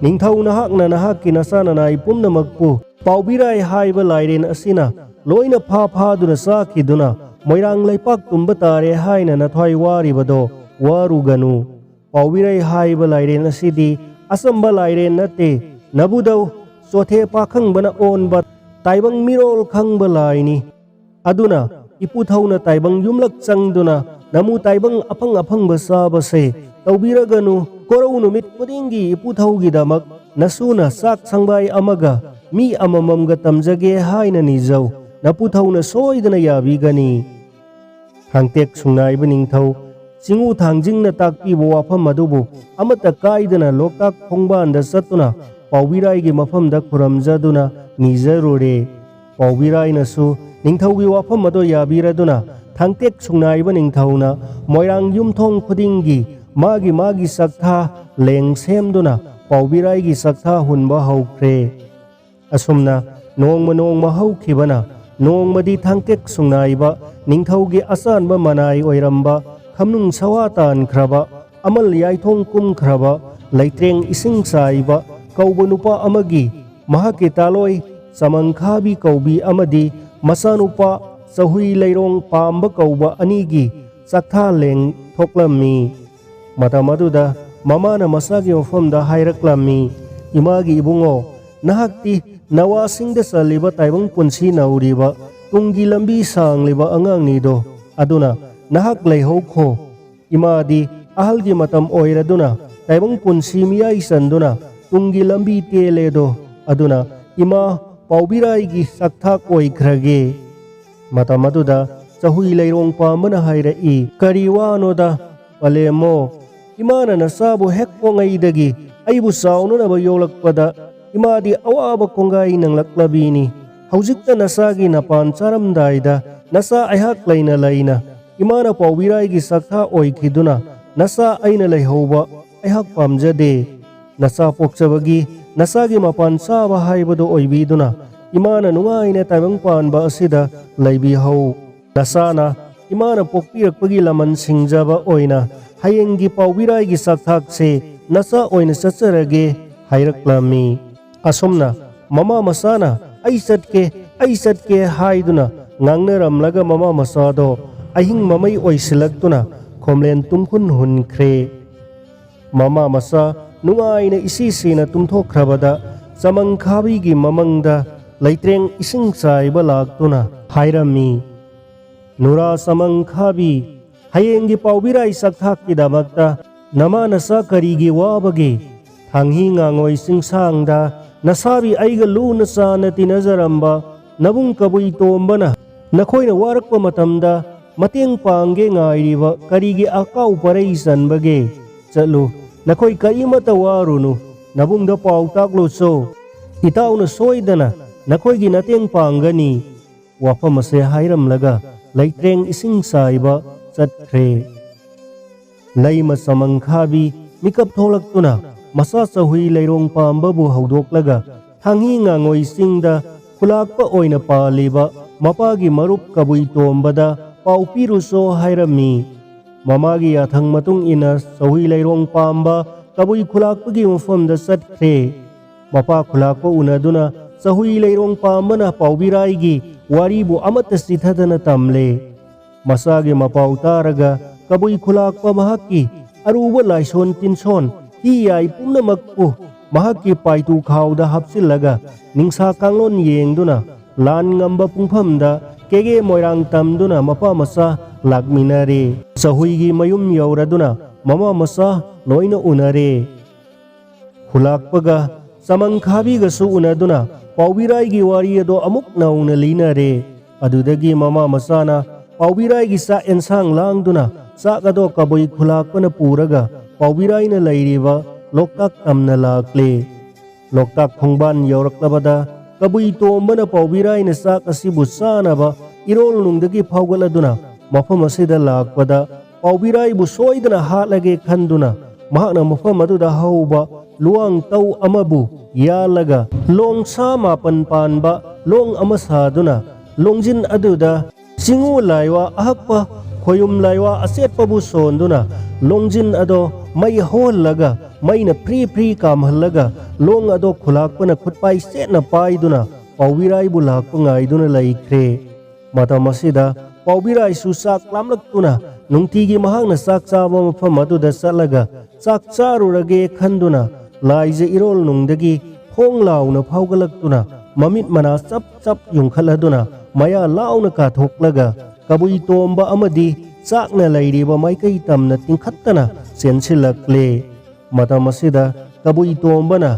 ꯅꯤꯡꯊꯧ ꯅꯍꯥꯛꯅ ꯅꯍꯥꯛꯀꯤ ꯅꯆꯥ ꯅꯅꯥꯏ ꯄꯨꯝꯅꯃꯛꯄꯨ ꯄꯥꯎꯕꯤꯔꯥꯏ ꯍꯥꯏꯕ ꯂꯥꯏꯔꯦꯟ ꯑꯁꯤꯅ ꯂꯣꯏꯅ ꯐꯥ ꯐꯥꯗꯨꯅ ꯆꯥꯈꯤꯗꯨꯅ ꯃꯣꯏꯔꯥꯡ ꯂꯩꯄꯥꯛ ꯇꯨꯝꯕ ꯇꯥꯔꯦ ꯍꯥꯏꯅ ꯅꯊ꯭ꯋꯥꯏ ꯋꯥꯔꯤꯕꯗꯣ ꯋꯥꯔꯨꯒꯅꯨ꯫ ꯄꯥꯎꯕꯤꯔꯥꯏ ꯍꯥꯏꯕ ꯂꯥꯏꯔꯦꯟ ꯑꯁꯤꯗꯤ ꯑꯆꯝꯕ ꯂꯥꯏꯔꯦꯟ ꯅꯠꯇꯦ꯫ ꯅꯕꯨꯗꯧ ꯆꯣꯊꯦ ꯄꯥꯈꯪꯕꯅ ꯑꯣꯟꯕ ꯇꯥꯏꯕꯪ ꯃꯤꯔꯣꯜ ꯈꯪꯕ ꯂꯥꯏꯅꯤ꯫ ꯑꯗꯨꯅ ꯏꯄꯨꯊꯧꯅ ꯇꯥꯏꯕꯪ ꯌꯨꯝꯂꯛ ꯆꯪꯗꯨꯅ ꯅꯃꯨ ꯇꯥꯏꯕꯪ ꯑꯐꯪ ꯑꯐꯪꯕ ꯆꯥꯕꯁꯦ ꯇꯧꯕꯤꯔꯒꯅꯨ꯫ ꯀꯣꯔꯧ ꯅꯨꯃꯤꯠ ꯈꯨꯗꯤꯡꯒꯤ ꯏꯄꯨꯊꯧꯒꯤꯗꯃꯛ ꯅꯁꯨꯅ ꯆꯥꯛ ꯁꯪꯕꯥꯏ ꯑꯃꯒ ꯃꯤ ꯑꯃꯃꯝꯒ ꯇꯝꯖꯒꯦ ꯍꯥꯏꯅ ꯅꯤꯖꯧ꯫ ꯅꯄꯨꯊꯧꯅ ꯁꯣꯏꯗꯅ ꯌꯥꯕꯤꯒꯅꯤ꯫" ꯊꯥꯡꯇꯦꯛ ꯁꯨꯡꯅꯥꯏꯕ ꯅꯤꯡꯊꯧ ꯆꯤꯉꯨ ꯊꯥꯡꯖꯤꯡꯅ ꯇꯥꯛꯄꯤꯕ ꯋꯥꯐꯝ ꯑꯗꯨꯕꯨ ꯑꯃꯠꯇ ꯀꯥꯏꯗꯅ ꯂꯣꯛꯇꯥꯛ ꯈꯣꯡꯕꯥꯟꯗ ꯆꯠꯇꯨꯅ ꯄꯥꯎꯕꯤꯔꯥꯏꯒꯤ ꯃꯐꯝꯗ ꯈꯨꯔꯝꯖꯗꯨꯅ ꯅꯤꯖꯔꯨꯔꯦ꯫ ꯄꯥꯎꯕꯤꯔꯥꯏꯅꯁꯨ ꯅꯤꯡꯊꯧꯒꯤ ꯋꯥꯐꯝ ꯑꯗꯨ ꯌꯥꯕꯤꯔꯗꯨꯅ ꯊꯥꯡꯇꯦꯛ ꯁꯨꯡꯅꯥꯏꯕ ꯅꯤꯡꯊꯧꯅ ꯃꯣꯏꯔꯥꯡ ꯌꯨꯝꯊꯣꯡ ꯈꯨꯗꯤꯡꯒꯤ ꯃꯥꯒꯤ ꯃꯥꯒꯤ ꯆꯥꯛꯊꯥ ꯂꯦꯡ ꯁꯦꯝꯗꯨꯅ ꯄꯥꯎꯕꯤꯔꯥꯏꯒꯤ ꯆꯥꯛꯊꯥ ꯍꯨꯟꯕ ꯍꯧꯈ꯭ꯔꯦ꯫ ꯑꯁꯨꯝꯅ ꯅꯣꯡꯃ ꯅꯣꯡꯃ ꯍꯧꯈꯤꯕꯅ ꯅꯣꯡꯃꯗꯤ ꯊꯥꯡꯇꯦꯛ ꯁꯨꯡꯅꯥꯏꯕ ꯅꯤꯡꯊꯧꯒꯤ ꯑꯆꯥꯟꯕ ꯃꯅꯥꯏ ꯑꯣꯏꯔꯝꯕ ꯈꯝꯅꯨꯡ ꯁꯋꯥ ꯇꯥꯟꯈ꯭ꯔꯕ, ꯑꯃꯜ ꯌꯥꯏꯊꯣꯡ ꯀꯨꯝꯈ꯭ꯔꯕ, ꯂꯩꯇ꯭ꯔꯦꯡ ꯏꯁꯤꯡ ꯆꯥꯏꯕ ꯀꯧꯕ ꯅꯨꯄꯥ ꯑꯃꯒꯤ ꯃꯍꯥꯛꯀꯤ ꯇꯥꯂꯣꯏ ꯆꯃꯪꯈꯥꯕꯤ ꯀꯧꯕꯤ ꯑꯃꯗꯤ ꯃꯆꯥꯅꯨꯄꯥ ꯆꯍꯨꯏ ꯂꯩꯔꯣꯡ ꯄꯥꯝꯕ ꯀꯧꯕ ꯑꯅꯤꯒꯤ ꯆꯥꯛꯊꯥ ꯂꯦꯡ ꯊꯣꯛꯂꯝꯃꯤ꯫ ꯃꯇꯝ ꯑꯗꯨꯗ ꯃꯃꯥꯅ ꯃꯆꯥꯒꯤ ꯃꯐꯝꯗ ꯍꯥꯏꯔꯛꯂꯝꯃꯤ, "ꯏꯃꯥꯒꯤ ꯏꯕꯨꯡꯉꯣ, ꯅꯍꯥꯛꯇꯤ ꯅꯋꯥꯁꯤꯡꯗ ꯆꯜꯂꯤꯕ ꯇꯥꯏꯕꯪ ꯄꯨꯟꯁꯤ ꯅꯧꯔꯤꯕ ꯇꯨꯡꯒꯤ ꯂꯝꯕꯤ ꯁꯥꯡꯂꯤꯕ ꯑꯉꯥꯡꯅꯤꯗꯣ, ꯑꯗꯨꯅ ꯅꯍꯥꯛ ꯂꯩꯍꯧꯈꯣ꯫" ꯏꯃꯥꯗꯤ ꯑꯍꯜꯒꯤ ꯃꯇꯝ ꯑꯣꯏꯔꯗꯨꯅ ꯇꯥꯏꯕꯪ ꯄꯨꯟꯁꯤ ꯃꯤꯌꯥꯏ ꯆꯟꯗꯨꯅ ꯇꯨꯡꯒꯤ ꯂꯝꯕꯤ ꯇꯦꯜꯂꯦꯗꯣ, ꯑꯗꯨꯅ ꯏꯃꯥ ꯄꯥꯎꯕꯤꯔꯥꯏꯒꯤ ꯆꯥꯛꯊꯥꯛ ꯑꯣꯏꯈ꯭ꯔꯒꯦ꯫ ꯃꯇꯝ ꯑꯗꯨꯗ ꯆꯍꯨꯏ ꯂꯩꯔꯣꯡ ꯄꯥꯝꯕꯅ ꯍꯥꯏꯔꯛꯏ, "ꯀꯔꯤ ꯋꯥꯅꯣꯗ, ꯄꯂꯦꯝꯃꯣ? ꯏꯃꯥꯅ ꯅꯆꯥꯕꯨ ꯍꯦꯛ ꯄꯣꯛꯉꯩꯗꯒꯤ ꯑꯩꯕꯨ ꯆꯥꯎꯅꯅꯕ ꯌꯣꯛꯂꯛꯄꯗ ꯏꯃꯥꯗꯤ ꯑꯋꯥꯕ ꯀꯣꯡꯒꯥꯏ ꯅꯪꯂꯛꯂꯕꯤꯅꯤ꯫ ꯍꯧꯖꯤꯛꯇ ꯅꯆꯥꯒꯤ ꯅꯄꯥꯟ ꯆꯥꯔꯝꯗꯥꯏꯗ ꯅꯆꯥ ꯑꯩꯍꯥꯛ ꯂꯩꯅ ꯂꯩꯅ ꯏꯃꯥꯅ ꯄꯥꯎꯕꯤꯔꯥꯏꯒꯤ ꯆꯥꯛꯊꯥ ꯑꯣꯏꯈꯤꯗꯨꯅ ꯅꯆꯥ ꯑꯩꯅ ꯂꯩꯍꯧꯕ ꯑꯩꯍꯥꯛ ꯄꯥꯝꯖꯗꯦ꯫ ꯅꯆꯥ ꯄꯣꯛꯆꯕꯒꯤ ꯅꯆꯥꯒꯤ ꯃꯄꯥꯟ ꯆꯥꯕ ꯍꯥꯏꯕꯗꯨ ꯑꯣꯏꯕꯤꯗꯨꯅ ꯏꯃꯥꯅ ꯅꯨꯡꯉꯥꯏꯅ ꯇꯥꯏꯕꯪ ꯄꯥꯟꯕ ꯑꯁꯤꯗ ꯂꯩꯕꯤꯍꯧ꯫ ꯅꯆꯥꯅ ꯏꯃꯥꯅ ꯄꯣꯛꯄꯤꯔꯛꯄꯒꯤ ꯂꯃꯟ ꯁꯤꯡꯖꯕ ꯑꯣꯏꯅ ꯍꯌꯦꯡꯒꯤ ꯄꯥꯎꯕꯤꯔꯥꯏꯒꯤ ꯆꯥꯛꯊꯥꯛꯁꯦ ꯅꯆꯥ ꯑꯣꯏꯅ ꯆꯠꯆꯔꯒꯦ ꯍꯥꯏꯔꯛꯂꯝꯃꯤ꯫ ꯑꯁꯨꯝꯅ ꯃꯃꯥ ꯃꯆꯥꯅ "ꯑꯩ ꯆꯠꯀꯦ, ꯑꯩ ꯆꯠꯀꯦ" ꯍꯥꯏꯗꯨꯅ ꯉꯥꯡꯅꯔꯝꯂꯒ ꯃꯃꯥ ꯃꯆꯥꯗꯣ ꯑꯍꯤꯡ ꯃꯃꯩ ꯑꯣꯏꯁꯤꯜꯂꯛꯇꯨꯅ ꯈꯣꯝꯂꯦꯟ ꯇꯨꯝꯈꯨꯟ ꯍꯨꯟꯈ꯭ꯔꯦ꯫ ꯃꯃꯥ ꯃꯆꯥ ꯅꯨꯡꯉꯥꯏꯅ ꯏꯁꯤ ꯁꯤꯅ ꯇꯨꯝꯊꯣꯛꯈ꯭ꯔꯕꯗ ꯆꯃꯪ ꯈꯥꯕꯤꯒꯤ ꯃꯃꯪꯗ ꯂꯩꯇ꯭ꯔꯦꯡ ꯏꯁꯤꯡ ꯆꯥꯏꯕ ꯂꯥꯛꯇꯨꯅ ꯍꯥꯏꯔꯝꯃꯤ, "ꯅꯨꯔꯥ ꯆꯃꯪ ꯈꯥꯕꯤ, ꯍꯌꯦꯡꯒꯤ ꯄꯥꯎꯕꯤꯔꯥꯏ ꯆꯥꯛꯊꯥꯛꯀꯤꯗꯃꯛꯇ ꯅꯃꯥ ꯅꯆꯥ ꯀꯔꯤꯒꯤ ꯋꯥꯕꯒꯦ? ꯊꯥꯡꯍꯤ ꯉꯥꯉꯣꯏ ꯆꯤꯡꯁꯥꯡꯗ ꯅꯁꯥꯕꯤ ꯑꯩꯒ ꯂꯨꯅ ꯆꯥꯟꯅ ꯇꯤꯟꯅꯖꯔꯝꯕ ꯅꯕꯨꯡ ꯀꯕꯨꯏ ꯇꯣꯝꯕꯅ ꯅꯈꯣꯏꯅ ꯋꯥꯔꯛꯄ ꯃꯇꯝꯗ ꯃꯇꯦꯡ ꯄꯥꯡꯒꯦ ꯉꯥꯏꯔꯤꯕ ꯀꯔꯤꯒꯤ ꯑꯀꯥꯎ ꯄꯔꯩ ꯆꯟꯕꯒꯦ? ꯆꯠꯂꯨ, ꯅꯈꯣꯏ ꯀꯔꯤꯃꯠꯇ ꯋꯥꯔꯨꯅꯨ, ꯅꯕꯨꯡꯗ ꯄꯥꯎ ꯇꯥꯛꯂꯨꯆꯣ꯫ ꯏꯇꯥꯎꯅ ꯁꯣꯏꯗꯅ ꯅꯈꯣꯏꯒꯤ ꯃꯇꯦꯡ ꯄꯥꯡꯒꯅꯤ"꯫ ꯋꯥꯐꯝ ꯑꯁꯦ ꯍꯥꯏꯔꯝꯂꯒ ꯂꯩꯇ꯭ꯔꯦꯡ ꯏꯁꯤꯡ ꯆꯥꯏꯕ ꯆꯠꯈ꯭ꯔꯦ꯫ ꯂꯩꯃ ꯆꯃꯪ ꯈꯥꯕꯤ ꯃꯤꯀꯞ ꯊꯣꯛꯂꯛꯇꯨꯅ ꯃꯆꯥ ꯆꯍꯨꯏ ꯂꯩꯔꯣꯡ ꯄꯥꯝꯕꯕꯨ ꯍꯧꯗꯣꯛꯂꯒ ꯊꯥꯡꯍꯤ ꯉꯥꯉꯣꯏ ꯆꯤꯡꯗ ꯈꯨꯂꯥꯛꯄ ꯑꯣꯏꯅ ꯄꯥꯜꯂꯤꯕ ꯃꯄꯥꯒꯤ ꯃꯔꯨꯞ ꯀꯕꯨꯏ ꯇꯣꯝꯕꯗ ꯄꯥꯎ ꯄꯤꯔꯨꯆꯣ ꯍꯥꯏꯔꯝꯃꯤ꯫ ꯃꯃꯥꯒꯤ ꯌꯥꯊꯪ ꯃꯇꯨꯡ ꯏꯟꯅ ꯆꯍꯨꯏ ꯂꯩꯔꯣꯡ ꯄꯥꯝꯕ ꯀꯕꯨꯏ ꯈꯨꯂꯥꯛꯄꯒꯤ ꯃꯐꯝꯗ ꯆꯠꯈ꯭ꯔꯦ꯫ ꯃꯄꯥ ꯈꯨꯂꯥꯛꯄ ꯎꯅꯗꯨꯅ ꯆꯍꯨꯏ ꯂꯩꯔꯣꯡ ꯄꯥꯝꯕꯅ ꯄꯥꯎꯕꯤꯔꯥꯏꯒꯤ ꯋꯥꯔꯤꯕꯨ ꯑꯃꯠꯇ ꯆꯤꯊꯗꯅ ꯇꯝꯂꯦ꯫ ꯃꯆꯥꯒꯤ ꯃꯄꯥꯎ ꯇꯥꯔꯒ ꯀꯕꯨꯏ ꯈꯨꯂꯥꯛꯄ ꯃꯍꯥꯛꯀꯤ ꯑꯔꯨꯕ ꯂꯥꯏꯁꯣꯟ ꯇꯤꯟꯁꯣꯟ ꯍꯤ ꯌꯥꯏ ꯄꯨꯝꯅꯃꯛꯄꯨ ꯃꯍꯥꯛꯀꯤ ꯄꯥꯏꯇꯨ ꯈꯥꯎꯗ ꯍꯥꯞꯆꯤꯜꯂꯒ ꯅꯤꯡꯁꯥ ꯀꯥꯡꯂꯣꯟ ꯌꯦꯡꯗꯨꯅ ꯂꯥꯟ ꯉꯝꯕ ꯄꯨꯡꯐꯝꯗ ꯀꯦꯒꯦ ꯃꯣꯏꯔꯥꯡ ꯇꯝꯗꯨꯅ ꯃꯄꯥ ꯃꯆꯥ ꯂꯥꯛꯃꯤꯟꯅꯔꯦ꯫ ꯆꯍꯨꯏꯒꯤ ꯃꯌꯨꯝ ꯌꯧꯔꯗꯨꯅ ꯃꯃꯥ ꯃꯆꯥ ꯂꯣꯏꯅ ꯎꯅꯔꯦ꯫ ꯈꯨꯂꯥꯛꯄꯒ ꯆꯃꯪ ꯈꯥꯕꯤꯒꯁꯨ ꯎꯅꯗꯨꯅ ꯄꯥꯎꯕꯤꯔꯥꯏꯒꯤ ꯋꯥꯔꯤ ꯑꯗꯣ ꯑꯃꯨꯛ ꯅꯧꯅ ꯂꯤꯅꯔꯦ꯫ ꯑꯗꯨꯗꯒꯤ ꯃꯃꯥ ꯃꯆꯥꯅ ꯄꯥꯎꯕꯤꯔꯥꯏꯒꯤ ꯆꯥꯛ ꯑꯦꯟꯁꯥꯡ ꯂꯥꯡꯗꯨꯅ ꯆꯥꯛ ꯑꯗꯣ ꯀꯕꯨꯏ ꯈꯨꯂꯥꯛꯄꯅ ꯄꯨꯔꯒ ꯄꯥꯎꯕꯤꯔꯥꯏꯅ ꯂꯩꯔꯤꯕ ꯂꯣꯛꯇꯥꯛ ꯇꯝꯅ ꯂꯥꯛꯂꯦ꯫ ꯂꯣꯛꯇꯥꯛ ꯈꯣꯡꯕꯥꯟ ꯌꯧꯔꯛꯂꯕꯗ ꯀꯕꯨꯏ ꯇꯣꯝꯕꯅ ꯄꯥꯎꯕꯤꯔꯥꯏꯅ ꯆꯥꯛ ꯑꯁꯤꯕꯨ ꯆꯥꯅꯕ ꯏꯔꯣꯜꯅꯨꯡꯗꯒꯤ ꯐꯥꯎꯒꯠꯂꯗꯨꯅ ꯃꯐꯝ ꯑꯁꯤꯗ ꯂꯥꯛꯄꯗ ꯄꯥꯎꯕꯤꯔꯥꯏꯕꯨ ꯁꯣꯏꯗꯅ ꯍꯥꯠꯂꯒꯦ ꯈꯟꯗꯨꯅ ꯃꯍꯥꯛꯅ ꯃꯐꯝ ꯑꯗꯨꯗ ꯍꯧꯕ ꯂꯨꯋꯥꯡ ꯇꯧ ꯑꯃꯕꯨ ꯌꯥꯜꯂꯒ ꯂꯣꯡꯁꯥ ꯃꯥꯄꯟ ꯄꯥꯟꯕ ꯂꯣꯡ ꯑꯃ ꯁꯥꯗꯨꯅ ꯂꯣꯡꯖꯤꯟ ꯑꯗꯨꯗ ꯆꯤꯡꯉꯨ ꯂꯥꯏꯋꯥ ꯑꯍꯛꯄ, ꯈꯣꯌꯨꯝ ꯂꯥꯏꯋꯥ ꯑꯆꯦꯠꯄꯕꯨ ꯁꯣꯟꯗꯨꯅ ꯂꯣꯡꯖꯤꯟ ꯑꯗꯣ ꯃꯩ ꯍꯧꯍꯜꯂꯒ ꯃꯩꯅ ꯐ꯭ꯔꯤ ꯐ꯭ꯔꯤ ꯀꯥꯝꯍꯜꯂꯒ ꯂꯣꯡ ꯑꯗꯣ ꯈꯨꯂꯥꯛꯄꯅ ꯈꯨꯠꯄꯥꯏ ꯆꯦꯠꯅ ꯄꯥꯏꯗꯨꯅ ꯄꯥꯎꯕꯤꯔꯥꯏꯕꯨ ꯂꯥꯛꯄ ꯉꯥꯏꯗꯨꯅ ꯂꯩꯈ꯭ꯔꯦ꯫ ꯃꯇꯝ ꯑꯁꯤꯗ ꯄꯥꯎꯕꯤꯔꯥꯏꯁꯨ ꯆꯥꯛ ꯂꯥꯝꯂꯛꯇꯨꯅ ꯅꯨꯡꯇꯤꯒꯤ ꯃꯍꯥꯛꯅ ꯆꯥꯛ ꯆꯥꯕ ꯃꯐꯝ ꯑꯗꯨꯗ ꯆꯠꯂꯒ ꯆꯥꯛ ꯆꯥꯔꯨꯔꯒꯦ ꯈꯟꯗꯨꯅ ꯂꯥꯏꯖ ꯏꯔꯣꯜꯅꯨꯡꯗꯒꯤ ꯐꯣꯡ ꯂꯥꯎꯅ ꯐꯥꯎꯒꯠꯂꯛꯇꯨꯅ ꯃꯃꯤꯠ ꯃꯅꯥ ꯆꯞ ꯆꯞ ꯌꯨꯡꯈꯠꯂꯗꯨꯅ ꯃꯌꯥ ꯂꯥꯎꯅ ꯀꯥꯊꯣꯛꯂꯒ ꯀꯕꯨꯏ ꯇꯣꯝꯕ ꯑꯃꯗꯤ ꯆꯥꯛꯅ ꯂꯩꯔꯤꯕ ꯃꯥꯏꯀꯩ ꯇꯝꯅ ꯇꯤꯡꯈꯠꯇꯅ ꯆꯦꯟꯁꯤꯜꯂꯛꯂꯦ꯫ ꯃꯇꯝ ꯑꯁꯤꯗ ꯀꯕꯨꯏ ꯇꯣꯝꯕꯅ,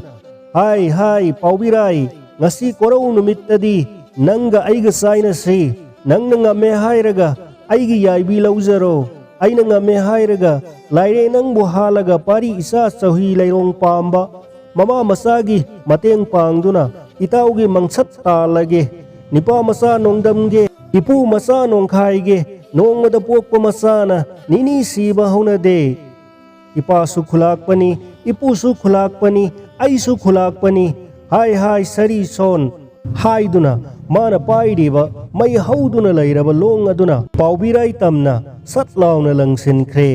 "ꯍꯥꯏ, ꯍꯥꯏ, ꯄꯥꯎꯕꯤꯔꯥꯏ, ꯉꯁꯤ ꯀꯣꯔꯧ ꯅꯨꯃꯤꯠꯇꯗꯤ ꯅꯪꯒ ꯑꯩꯒ ꯆꯥꯏꯅꯁꯤ꯫ ꯅꯪꯅ ꯉꯝꯃꯦ ꯍꯥꯏꯔꯒ ꯑꯩꯒꯤ ꯌꯥꯏꯕꯤ ꯂꯧꯖꯔꯣ꯫ ꯑꯩꯅ ꯉꯝꯃꯦ ꯍꯥꯏꯔꯒ ꯂꯥꯏꯔꯦ ꯅꯪꯕꯨ ꯍꯥꯜꯂꯒ ꯄꯥꯔꯤ ꯏꯆꯥ ꯆꯧꯍꯤ ꯂꯩꯔꯣꯡ ꯄꯥꯝꯕ ꯃꯃꯥ ꯃꯆꯥꯒꯤ ꯃꯇꯦꯡ ꯄꯥꯡꯗꯨꯅ ꯏꯇꯥꯎꯒꯤ ꯃꯪꯁꯠ ꯇꯥꯜꯂꯒꯦ꯫ ꯅꯤꯄꯥ ꯃꯆꯥ ꯅꯣꯡꯗꯝꯒꯦ, ꯏꯄꯨ ꯃꯆꯥ ꯅꯣꯡꯈꯥꯏꯒꯦ, ꯅꯣꯡꯃꯗ ꯄꯣꯛꯄ ꯃꯆꯥꯅ ꯅꯤꯅꯤ ꯁꯤꯕ ꯍꯧꯅꯗꯦ꯫ ꯏꯄꯥꯁꯨ ꯈꯨꯂꯥꯛꯄꯅꯤ, ꯏꯄꯨꯁꯨ ꯈꯨꯂꯥꯛꯄꯅꯤ, ꯑꯩꯁꯨ ꯈꯨꯂꯥꯛꯄꯅꯤ, ꯍꯥꯏ ꯍꯥꯏ ꯁꯔꯤ ꯁꯣꯟ" ꯍꯥꯏꯗꯨꯅ ꯃꯥꯅ ꯄꯥꯏꯔꯤꯕ ꯃꯩ ꯍꯧꯗꯨꯅ ꯂꯩꯔꯕ ꯂꯣꯡ ꯑꯗꯨꯅ ꯄꯥꯎꯕꯤꯔꯥꯏ ꯇꯝꯅ ꯁꯠ ꯂꯥꯎꯅ ꯂꯪꯁꯤꯟꯈ꯭ꯔꯦ꯫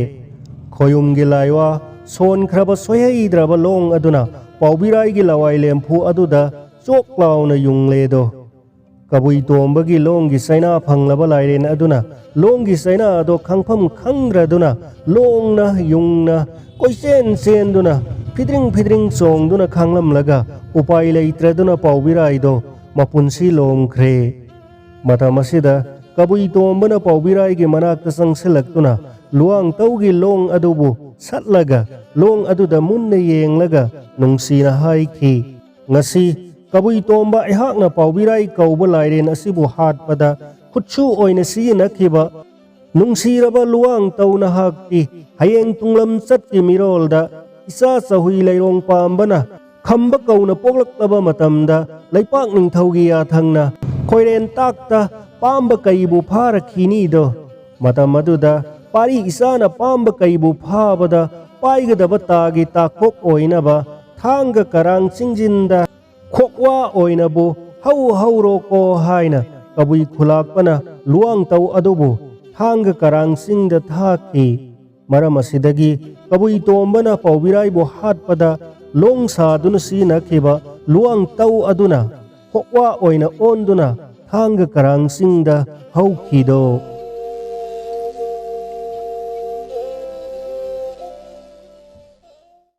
ꯈꯣꯌꯨꯝꯒꯤ ꯂꯥꯏꯋꯥ ꯁꯣꯟꯈ꯭ꯔꯕ ꯁꯣꯏꯍꯩꯗ꯭ꯔꯕ ꯂꯣꯡ ꯑꯗꯨꯅ ꯄꯥꯎꯕꯤꯔꯥꯏꯒꯤ ꯂꯋꯥꯏ ꯂꯦꯝꯐꯨ ꯑꯗꯨꯗ ꯆꯣꯛ ꯂꯥꯎꯅ ꯌꯨꯡꯂꯦꯗꯣ꯫ ꯀꯕꯨꯏ ꯇꯣꯝꯕꯒꯤ ꯂꯣꯡꯒꯤ ꯆꯩꯅꯥ ꯐꯪꯂꯕ ꯂꯥꯏꯔꯦꯟ ꯑꯗꯨꯅ ꯂꯣꯡꯒꯤ ꯆꯩꯅꯥ ꯑꯗꯣ ꯈꯪꯐꯝ ꯈꯪꯗ꯭ꯔꯗꯨꯅ ꯂꯣꯡꯅ ꯌꯨꯡꯅ ꯀꯣꯏꯆꯦꯟ ꯆꯦꯟꯗꯨꯅ ꯐꯤꯗ꯭ꯔꯤꯡ ꯐꯤꯗ꯭ꯔꯤꯡ ꯆꯣꯡꯗꯨꯅ ꯈꯥꯡꯂꯝꯂꯒ ꯎꯄꯥꯏ ꯂꯩꯇ꯭ꯔꯗꯨꯅ ꯄꯥꯎꯕꯤꯔꯥꯏꯗꯣ ꯃꯄꯨꯟꯁꯤ ꯂꯣꯝꯈ꯭ꯔꯦ꯫ ꯃꯇꯝ ꯑꯁꯤꯗ ꯀꯕꯨꯏ ꯇꯣꯝꯕꯅ ꯄꯥꯎꯕꯤꯔꯥꯏꯒꯤ ꯃꯅꯥꯛꯇ ꯆꯪꯁꯤꯜꯂꯛꯇꯨꯅ ꯂꯨꯋꯥꯡꯇꯧꯒꯤ ꯂꯣꯡ ꯑꯗꯨꯕꯨ ꯁꯠꯂꯒ ꯂꯣꯡ ꯑꯗꯨꯗ ꯃꯨꯟꯅ ꯌꯦꯡꯂꯒ ꯅꯨꯡꯁꯤꯅ ꯍꯥꯏꯈꯤ, "ꯉꯁꯤ ꯀꯕꯨꯏ ꯇꯣꯝꯕ ꯑꯩꯍꯥꯛꯅ ꯄꯥꯎꯕꯤꯔꯥꯏ ꯀꯧꯕ ꯂꯥꯏꯔꯦꯟ ꯑꯁꯤꯕꯨ ꯍꯥꯠꯄꯗ ꯈꯨꯠꯁꯨ ꯑꯣꯏꯅ ꯁꯤꯖꯤꯟꯅꯈꯤꯕ ꯅꯨꯡꯁꯤꯔꯕ ꯂꯨꯋꯥꯡꯇꯧ ꯅꯍꯥꯛꯇꯤ ꯍꯌꯦꯡ ꯇꯨꯡꯂꯝꯆꯠꯀꯤ ꯃꯤꯔꯣꯜꯗ ꯏꯆꯥ ꯆꯥꯍꯨꯏ ꯂꯩꯔꯣꯡ ꯄꯥꯝꯕꯅ ꯈꯝꯕ ꯀꯧꯅ ꯄꯣꯛꯂꯛꯂꯕ ꯃꯇꯝꯗ, ꯂꯩꯄꯥꯛ ꯅꯤꯡꯊꯧꯒꯤ ꯌꯥꯊꯪꯅ ꯈꯣꯏꯔꯦꯟ ꯇꯥꯛꯇ ꯄꯥꯝꯕ ꯀꯩꯕꯨ ꯐꯥꯔꯛꯈꯤꯅꯤꯗꯣ꯫ ꯃꯇꯝ ꯑꯗꯨꯗ ꯄꯥꯔꯤ ꯏꯆꯥꯅ ꯄꯥꯝꯕ ꯀꯩꯕꯨ ꯐꯥꯕꯗ ꯄꯥꯏꯒꯗꯕ ꯇꯥꯒꯤ ꯇꯥꯛꯈꯣꯛ ꯑꯣꯏꯅꯕ ꯊꯥꯡꯒ ꯀꯔꯥꯡ ꯆꯤꯡꯖꯤꯟꯗ ꯈꯣꯛꯋꯥ ꯑꯣꯏꯅꯕꯨ "ꯍꯧ ꯍꯧꯔꯣꯀꯣ" ꯍꯥꯏꯅ ꯀꯕꯨꯏ ꯈꯨꯂꯥꯛꯄꯅ ꯂꯨꯋꯥꯡꯇꯧ ꯑꯗꯨꯕꯨ ꯊꯥꯡꯒ ꯀꯔꯥꯡ ꯆꯤꯡꯗ ꯊꯥꯈꯤ꯫ ꯃꯔꯝ ꯑꯁꯤꯗꯒꯤ ꯀꯕꯨꯏ ꯇꯣꯝꯕꯅ ꯄꯥꯎꯕꯤꯔꯥꯏꯕꯨ ꯍꯥꯠꯄꯗ ꯂꯣꯡ ꯁꯥꯗꯨꯅ ꯁꯤꯖꯤꯟꯅꯈꯤꯕ ꯂꯨꯋꯥꯡꯇꯧ ꯑꯗꯨꯅ ꯈꯣꯛꯋꯥ ꯑꯣꯏꯅ ꯑꯣꯟꯗꯨꯅ ꯊꯥꯡꯒ ꯀꯔꯥꯡ ꯆꯤꯡꯗ ꯍꯧꯈꯤꯗꯣ꯫